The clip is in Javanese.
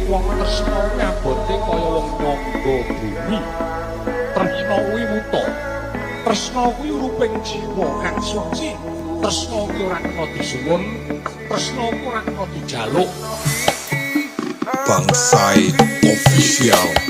Wong tresna kuwi abote kaya wong nyangga bumi. Tresna kuwi wuta. Tresna kuwi ruping jiwa kang suci. Tresna kuwi ora kena disuwun, tresna kuwi ora kena dijaluk. Bangsai Official.